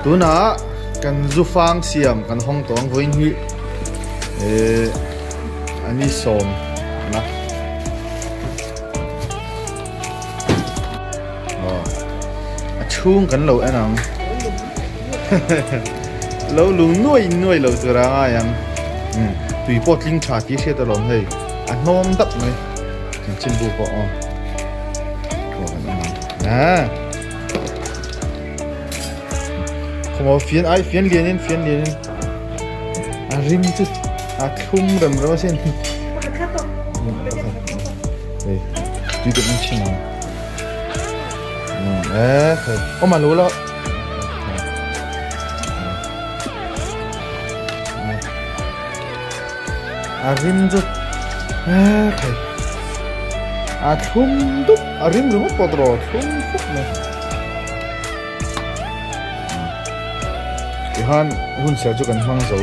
Tunah kan zufang siam kan hawng tawh ang vawiin hi eh a ni sawm na aw a chhung kan lo en ang lo lung nuai nuai lo tur a ngai ang tui pawh tling tha tih hriat alawm hei a hnawm dap mai chanchinbu pawh aw aw kan en ang ah. Khawmaw fian ai fian lianin fian lianin a rim chu a thlum rem rem asin. Ei, tui deuh in chhin ang. Eh, thei. Awm a lo la. A rim chu eh thei. A thlum dup a rim ringawt pawh tawh thlum fuk mai. Tihan hun ser chu kan hmang zo.